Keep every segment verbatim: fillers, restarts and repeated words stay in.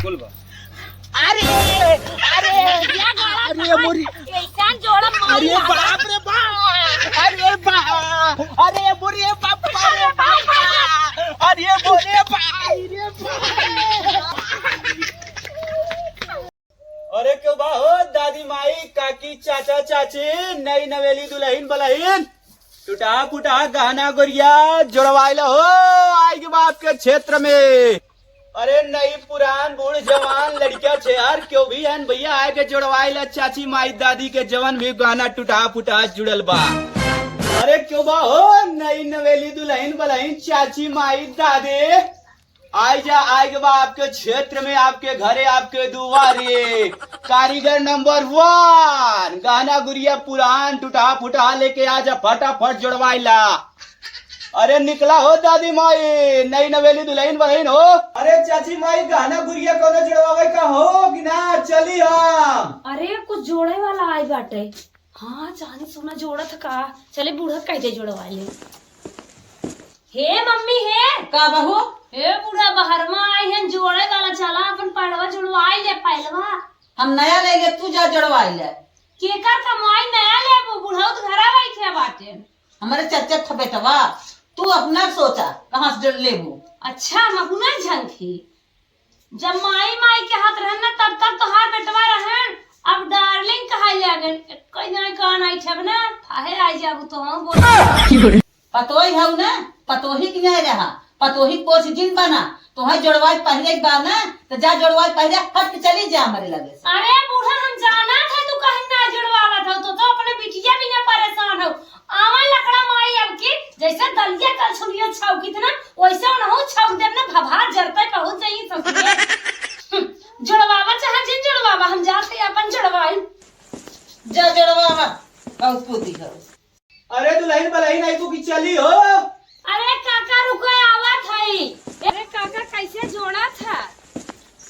अरे, अरे, अरे मोरी। कैसन जोड़ा मार अरे रहा। बाप रे बाप। अरे बा-, अरे मोरी, बाप रे बाप। अरे मोरे बाप रे बाप। अरे क्यों बा हो दादी माई, काकी, चाचा, चाची, नई नवेली दुलहिन बलहिन, टुटहा फुटहा गहना गोरिया जोड़वाइला हो, आइगे बा आपके क्षेत्र में। अरे नई पुरान बूढ़ जवान लड़किया छेहर क्यों भी हन भैया, आइगे जोड़वाइला चाची माई दादी के जवन भी गहना टुटहा फुटहा जुड़ल बा। अरे क्यों बा हो नई नवेली दुलहिन बलहिन चाची माई दादी, आइजा, आइगे बा आपके क्षेत्र में, आपके घरे, आपके दुआरे। कारीगर नंबर वन, गहना गुरिया पुरान टुटहा फुटहा लेके आजा, फटाफट जोड़वाइला। अरे निकला हो दादी माई, नई नवेली दुलहिन बलहिन हो। अरे चाची माई, गहना गुरिया कौनो जोड़वावे का हो कि ना, चली हम। अरे कुछ जोड़े वाला आइ बाटे। हाँ, चांदी सोना जोड़त का? चले बूढ़ा कहि दे जोड़वाइ ले। हे मम्मी हे। का बहू? हे बूढ़ा बहरवा आइ हन जोड़े वाला, चला अपन पड़वा जोड़वाइ ले पहलवा। हम नया लेंगे, तू जा जोड़वाइ ले। केकर कमाई नया लेबू? बुढ़ऊ तो घरा बैठे बाटे। हमरे चच्चा थ बेटवा, तू अपना सोचा कहाँ से लेबू। अच्छा, हम अपना झंखी। जब माई माई कहत रहन ना, तब तक तोहार बेटवा रहन। अब डार्लिंग कहाई लागन। कहीं ना कहाँ नहीं ठेब ना, थाहे आई जाबू तो हम बोल। पतोही हऊ ना, पतोही के नहीं रहा, पतोही पोछ जिन बना। तोहे जोड़वाई पहले के बा ना, तो जा जोड़वाई पहले हट के चली जा हमरे लगे से। अरे बूढ़ा, हम जाना था तू कहीं ना जोड़वावा था, तो, तो अपने बिटिया बिना परेशान हो। आवा लकड़ा माई अब की, जैसे दलिया कल छुलियो छौकित ना, वैसे उनहु छौक देब ना, भभा जरते पहुँच जाई ससुरे। हम्म, जोड़वावा चाहे जिन जोड़वावा, हम जाते अपन जोड़वाई। जा जोड़वावा, बहुत पूती हो। अरे दुलहिन बलहिन आई तू कि चली हो? अरे काका रुको, आवत हई। अरे काका कैसे जोड़ा था?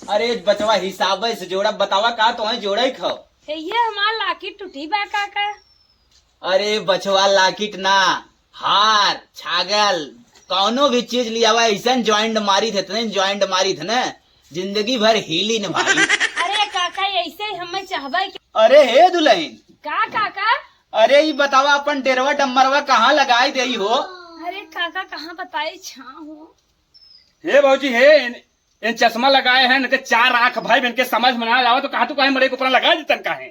अरे बचवा हिसाबे से जोड़ा, बतावा का तोहे जोड़े खाओ। हे ये हमार लाकिट टूटी बा काका। अरे बचवा लाकिट ना, हार, छागल, कौनो भी चीज लियावा, ऐसन ज्वाइंट मारी थे, इतने ज्वाइंट मारी थे ना, जिंदगी भर हिली न भाई। अरे काका, ऐसे ही हमें चाहबे के। अरे हे दुलहिन। का काका? अरे ई बतावा, अपन डेरवा डम्मरवा कहाँ लगाई देई हो? अरे काका, कहाँ बताई छा हो? हे भौजी हे, इन, इन चश्मा लगाए हैं, इनके चार आँख भाई, इनके समझ में ना आवे तो कहाँ तू कहीं मरे के ऊपर लगा देतन काहे?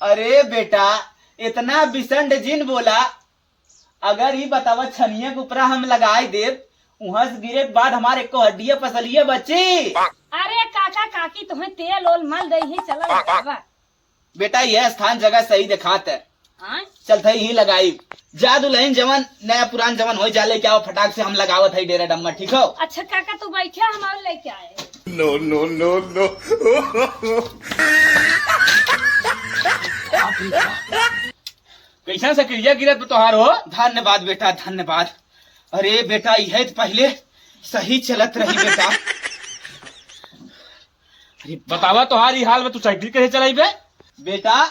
अरे बेटा, इतना बिसंड जिन बोला, अगर ई बतावा छनिया के ऊपरा हम लगाई देब, उहाँ से गिरे के बाद हमार एको हड्डिया पसलिया बची? अरे काका काकी तुम्हें तेल ओल मल दे ही चला लगावा। बेटा यह स्थान जगह सही देखात है। हाँ? चल थई ही लगाई। जा दुलहिन जवन नया पुरान जवन होई जा लेके आवा फटाक से हम लगावत हई डेरा डम्मा ठीक हो? अच्छा काका तू बैठा हम और लेके आए। No, no, no, no। कैसन से क्रिया गिरत बा तोहार हो? धन्यवाद बेटा, धन्यवाद। अरे बेटा, यह तो पहले सही चलत रही बेटा। अरे बतावा, तोहार ई हाल में तू साइकिल कैसे चलाइबे? बेटा,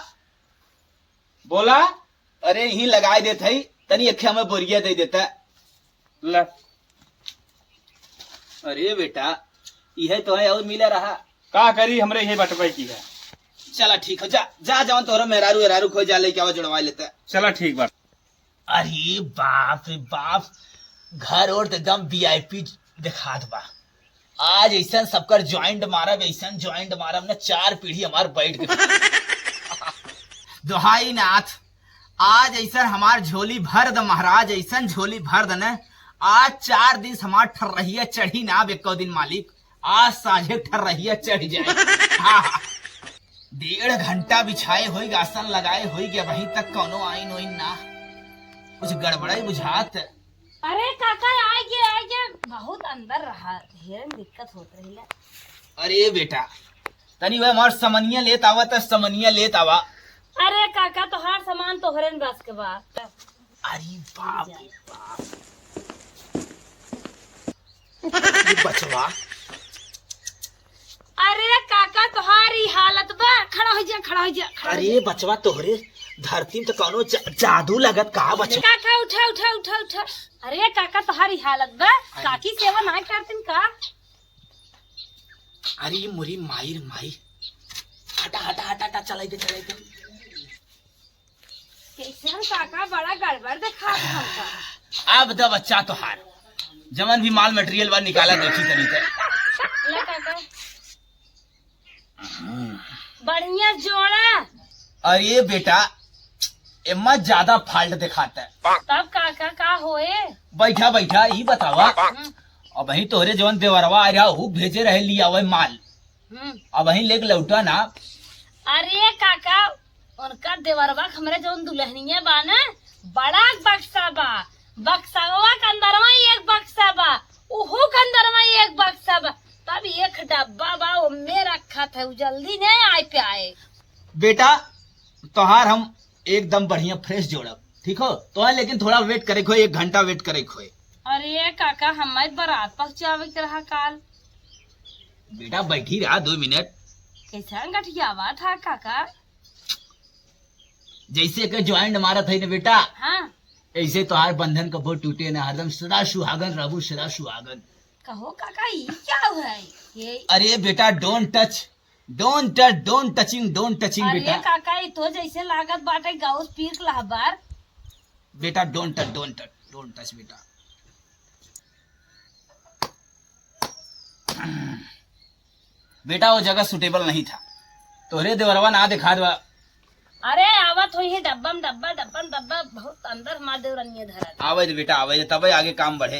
बोला। अरे, यहीं लगाए देत हई, तनी एक हमें बोरिया दे देता। ले। अरे बेटा, यह तो है और मिला रहा। का करी, हमरे ये बटवे की है। चला ठीक हो, जा, जा, जवन तोहरा मेहरारू, एरारू खोई जा, लेके आवा, जोड़वा लेता। चला ठीक बा। अरे बाप रे बाप, घर और तो एकदम वीआईपी देखात बा। आज ऐसन सबकर ज्वाइंट मारब, ऐसन ज्वाइंट मारब ना, चार पीढ़ी हमार बैठ के। दोहाई नाथ, आज ऐसन हमार झोली भर द महाराज, ऐसन झोली भर द न, आज चार दिन से हमार ठर्रहिया चढ़ी ना अब एको दिन मालिक, आज साँझे ठर्रहिया चढ़ जाए। हाँ, हाँ। डेढ़ घंटा बिछाए होई, आसन लगाए होई गया, अबहीं तक कौनो आइन ओइन ना, कुछ गड़बड़ाई बुझात। अरे काका, आइ गे, आइ गे, बहुत अंदर रहा, ढेर दिक्कत होत रही है। अरे बेटा, तनी वह हमार समनिया लेत आवा, त समनिया लेत आवा। अरे काका, तोहार सामान तोहरे न बस के बा। अरे बाप रे बाप। ये बचवा। अरे काका, तोहार ई हालत बा। खड़ा हो जा, खड़ा हो जा, खड़ा हो अरे जा। बचवा, तोहरे धरती में तो कौनो जा-, जादू लगत का बचवा? काका, उठा, उठा, उठा, उठा। अरे काका, तोहार ई हालत बा। अरे। काकी सेवा ना करतीन का? अरे मोरी माई रे माई। हटा, हटा, हटा, हटा, चलाई दे, चलाई दे। कैसन काका बड़ा गड़बड़ देखात हमका। अब द बच्चा तोहार। जवन भी माल मटेरियल बा निकाला देखी तनी त। ले काका। बढ़िया जोड़ा। अरे बेटा, एमा ज्यादा फाल्ट देखाता है। तब काका का होए? बैठा बैठा, ई बतावा। हम्म। अबहीं तोहरे जवन देवरवा आ रहा, हु भेजे रहे लियावे माल। हम्म। अबहीं लेके लौटा ना। अरे काका, उनका देवरवा के हमरे जवन दुल्हनिया बा ना, बड़ा बक्सा बा। बक्सवा के अंदरवा एक बक्सा बा, उहू के अंदरवा एक बक्सा बा। तब एक डब्बा बा, ओमे रखत है, उ जल्दी नहीं आए पे आए। बेटा, तोहार हम एकदम बढ़िया फ्रेश जोड़ब, ठीक हो? तोहार लेकिन थोड़ा वेट करे के होए, एक घंटा वेट करे के होए। अरे काका, हमारे बारात पहुँचावे के रहा काल। बेटा, बैठी रहा दो मिनट। कैसा गठियावा था काका? जैसे के ज्वाइंट मारत है ना बेटा, हाँ। ऐसे तोहार बंधन कबो टूटे ना, हरदम सदा सुहागन रहबू, सदा सुहागन। कहो काका, ई क्या है? ये अरे बेटा, don't touch, don't touch, don't touching, don't touching अरे बेटा। काका, ये तो जैसे लागत बाटे गाउस पीर के लहबार। बेटा, don't touch, don't touch, don't touch बेटा। बेटा, वो जगह सुटेबल नहीं था, तोहरे देवरवा ना दिखा दवा। अरे आवत होई है डब्बा में डब्बा, डब्बा में डब्बा, बहुत अंदर हमार देवरनिया धरा है। आवे दे बेटा, आवे दे, तबे आगे काम बढ़े।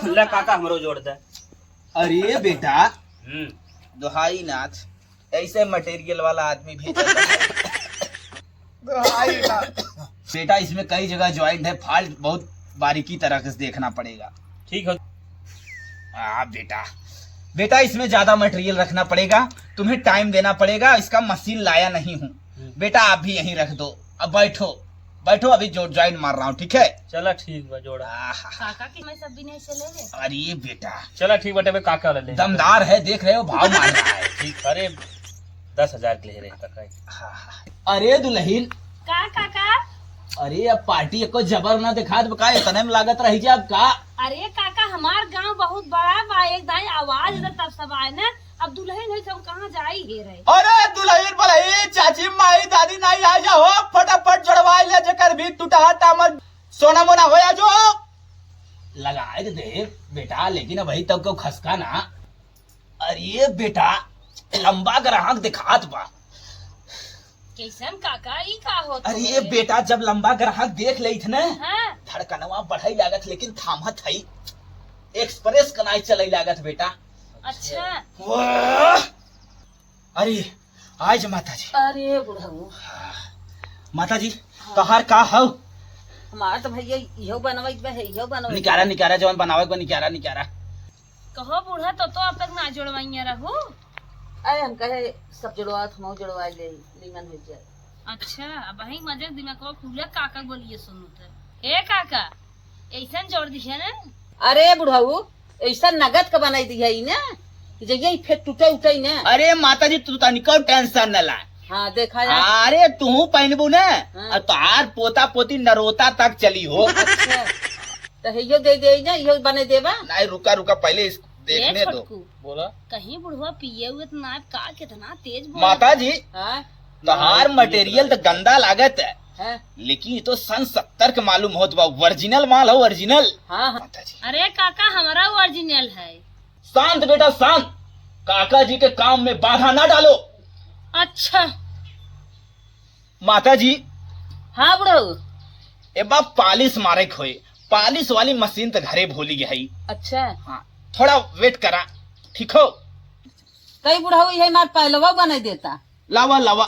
ले काका, हमरो जोड़ दे। अरे बेटा, हम्म। दोहाई नाथ, ऐसे मटेरियल वाला आदमी भेजा था। दोहाई नाथ। बेटा, इसमें कई जगह ज्वाइंट है, फाल्ट बहुत बारीकी तरह से देखना पड़ेगा। ठीक है। हाँ बेटा, बेटा, इसमें ज्यादा मटेरियल रखना पड़ेगा, तुम्हें टाइम देना पड़ेगा, इसका मशीन लाया नहीं हूँ। हम्म। बेटा, आप भी यहीं रख दो, अब बैठो, बैठो, अभी जो ज्वाइंट मार रहा हूँ, ठीक है? चला ठीक बा, जोड़ा। आहा। काका की मैं सब भी नहीं चले रे। अरे बेटा, चला ठीक बाटे, मैं काका वाला ले। दमदार है, देख रहे हो, भाव मार रहा है। ठीक, अरे दस हजार के ले रहे काका। हाँ, हाँ। अरे दुल्हन। का काका? अरे अब पार्टी एको जबर ना दिखात बा का, इतने में लागत रही जाब का? अरे काका, हमार गांव बहुत बड़ा बा, एक दाई आवाज दे तब सब आए ना। अब दुल्हन होई तो हम कहाँ जाई हे रहे? अरे दुल्हन बोलही, चाची माई दादी नहीं आ जाओ, फटाफट जोड़वाई ले जेकर भी टूटा टामर सोना मोना होया जो। लगाए दे दे बेटा, लेकिन अबही तक क्यों खसका ना। अरे बेटा, लंबा ग्राहक दिखात बा। कैसन काका, ई का होत अरे है? बेटा, जब लंबा ग्राहक देख लेत न, हाँ। धड़कनवा बढ़ई लागत, लेकिन थामत हई। एक्सप्रेस कनाई चलई लागत बेटा। अच्छा। वाह! अरे, आज माता जी। अरे बुढ़ऊ। माता जी, हाँ। तोहार का हौ? हमार तो भैया इहो बनवाई बा, इहो बनवाई। निकारा, निकारा, जवन बनावे के बा, निकारा, निकारा। कहो बूढ़ा, तो, तो अब तक ना जोड़वाइया रहू। अरे हम कहे सब जोड़वा, हम जोड़वा ले, नीमन हो जाए। अच्छा, अब वही मजे दिमाग को खुले काका बोलिए सुनू तो। ए काका, ऐसन जोड़ दिहे ना। अरे बुढ़ऊ, ऐसा नगद का बनाई दिहे ई ना, कि जइया ई फेर टूटे उठे ना। अरे माता जी, तू तनिको टेंशन न ला। हाँ, देखा जा। अरे तू पहनबू ना, हाँ। और तोहार पोता पोती नरोता तक चली हो। अच्छा, तो हेयो दे दे ना, इहो बने देबा। नहीं, रुका, रुका, पहले इस देखने ए दो। छोटकू, बोला। कहीं बुढ़वा पिए हुए तो ना का, कितना तेज बोला। माता जी, हाँ? तोहार मटेरियल तो गंदा लागत है, हाँ। लेकिन ये तो सन सत्तर के मालूम होत बा, ओरिजिनल माल हो, ओरिजिनल। हाँ, हाँ। माता जी। अरे काका, हमारा ओरिजिनल है। शांत बेटा, शांत। काका जी के काम में बाधा ना डालो। अच्छा। माता जी। हाँ बुढ़ऊ। ए बा, पालिश मारे के होए, पालिश वाली मशीन तो घरे भूली गई। अच्छा। हाँ, थोड़ा वेट करा, ठीक हो? कई बुढ़ऊ, यही मार पहलवा बनाई देता। लावा, लावा।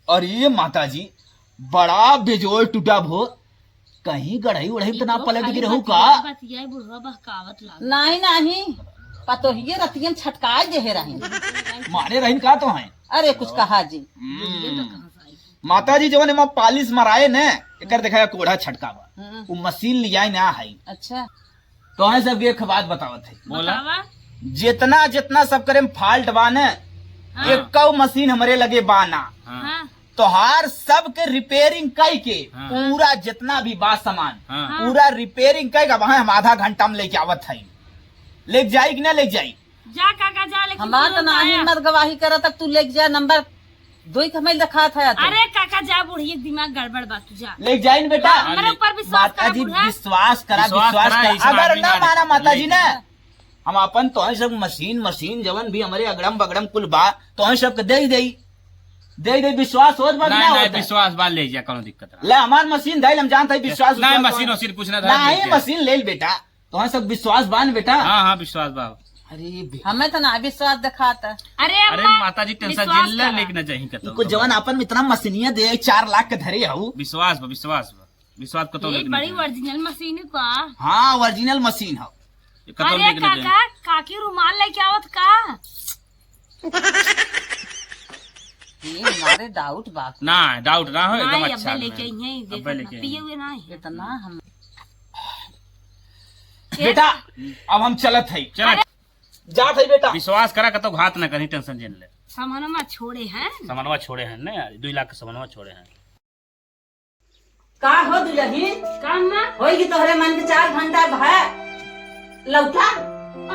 अरे माता जी, बड़ा बेजोड़ टूटा भो, कहीं गढ़ई उढ़ई तो ना पलट गिरहू का? बतियाई बुढ़वा बहकावत लागल। नहीं, नहीं, पतोहिए रतियन छटकाए देहे रही। मारे रहीन का तो हैं? अरे कुछ कहा जी। हम्म। माता जी जवन एमा पालिश मराए ने, एकर देखा कोढ़ा छटका बा। हम्म। उ मशीन लियाए ना है। अच्छा। तो है सबके एक बात बतावत है। बोला। बतावा। जितना, जितना सब करे में फाल्ट बा ने, हाँ। एक मशीन हमरे लगे बा ना। हाँ। हाँ। तोहार सबके रिपेयरिंग कई के, हाँ। पूरा जितना भी बा सामान, हाँ। पूरा रिपेयरिंग कई के वहाँ हम आधा घंटा में लेके आवत हई। लेके जाई कि ना लेके जाई? जा काका जा, लेकिन हमार तो तुरंत ना आया। हिम्मत गवाही करत, अब तू लेके जा, नंबर दो ही हमें दिखात है तू। अरे काका जा, बुढ़िया के दिमाग गड़बड़ बा, तू जा। लेके जाइन बेटा। हमरे ऊपर विश्वास करा बुढ़ा। विश्वास करा, विश्वास विश्वास करा, करा। अगर ना माना माता जी ना, हम अपन तोहई सब मशीन, मशीन जवन भी हमरे अगड़म बगड़म कुल बा, तोहई सबके देइ देई। देइ देई, विश्वास होत बा कि ना, ना ना, होत है? विश्वास बा, ले जा, कौनो दिक्कत ना। ले, हमार मशीन धइल, हम जानत हई विश्वास, ना, विश्वास मशीन होत। वशीन कुछ ना धरा, नहीं, ले जा। मशीन ले ल बेटा, तोहई सब विश्वास बा न बेटा। हाँ, हाँ, विश्वास बा। अरे बे- हमें तो ना विश्वास दिखाता। अरे अरे अम्मा, माता जी, tension विश्वास जिन ले करा। लेके ना जाही कतौ। इनको जवन अपन में इतना मशीनिया दे, चार लाख के धरे हऊ। विश्वास बा, विश्वास बा। विश्वास कतौ ये लेके ना बड़ी जाई। Original मशीन है का? हाँ, original मशीन हौ। ये कतौ अरे लेके ना जाई। काका, काकी रुमाल लेके आवत का? ये हमारे doubt बा। ना, doubt ना हो, एकदम नहीं, अच्छा अब्बे है। लेके आई हैं, अब्बे देखो लेके ना, आई पिए हैं। हुए ना है। इतना हम बेटा, अब हम चलत हई। चल। अरे जात हई बेटा। विश्वास करा, कतौ घात ना करी, tension जिन ले। समनवा छोड़े हैं। समनवा छोड़े हैं ना, दुई लाख के समनवा छोड़े हैं। का हो दुलहिन? का अम्मा? होई कि तोहरे मन के चार घंटा भा लौटा।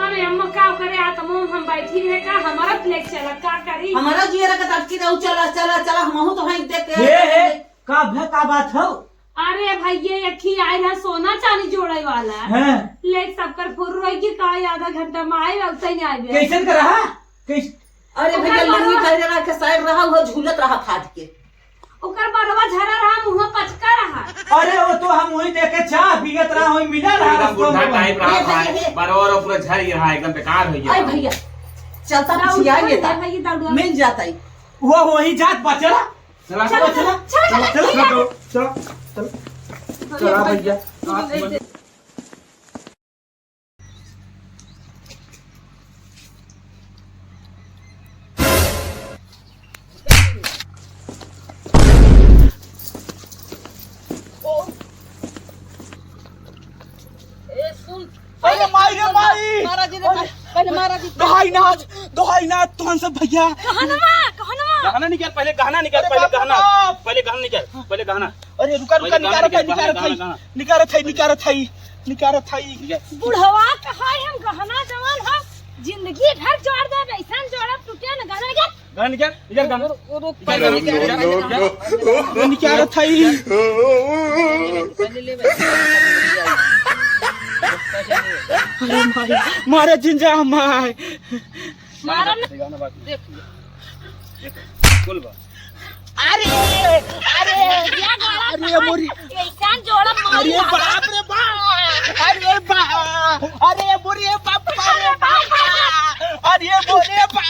अरे अम्मा, का करे, आ तमो हम बैठी रहे का, हमारा plate चला, का करी? हमारा जिया रखत अटकी रहू, चला, चला, चला, हमहू तो हैं देख के। हे, हे, का भे, का बात हो? अरे भैया, एक ही आए रहा सोना चांदी जोड़े वाला। हाँ। ले सबकर फुर रोई कि का आधा घंटा में आए, उतने नहीं आए। कैसन का रहा? कैस- अरे ओकर भैया, लुंगी बरवा- पहने रहा, खेसारी रहा, वो झूलत रहा फाट के। ओकर बरवा झरा रहा, मुँह पचका रहा। अरे वो तो हम वही देखे चाह पियत रहा, वही मिला रहा एकदम रास्ता बुढ़ा में। Type रहा ये भाई, भैया, ये। बरवा और पूरा झर ही रहा, एकदम बेकार हो गया। अरे भैया, चलता दारू कुछ यार उठा लेता। ले भाई, दारू। मिल जाता ही। वो वही जात बचला। चला। चला, चला, चला, चला, चला, चला। चला, चला। चला भैया। ए, सुन। अरे माई रे माई। मारा जी रे, अरे। पहले मारा जी। दोहाई नाथ, दोहाई नाथ, तोहन सब भैया। गहनवा, गहनवा। गहना निकाल, पहले गहना निकाल, अरे पहले बाप रे गहना। बाप। पहले गहना निकाल, पहले गहना। अरे रुका, रुका, पहले गहना निकारत है, निकाल, निकारत है, गहना, गहना। निकारत है, निकारत है। निकाल। बुढ़वा कहा है, हम गहना जवान हम जिंदगी भर जोड़ दे, ऐसा जोड़ब टूटे न गहना निकाल। गहना निकाल, निकाल गहना। रुक, रुक, निकाल गहना, निकाल। निकाल। निकारत है। अरे माई, मारे जिंजा माई। मारम ना। देख। बोल बा। अरे, अरे, अरे मोरी। कैसन जोड़ा मारी। अरे बाप रे बाप। अरे बा-, अरे मोरी बाप, अरे बाप। अरे मोरे बाप।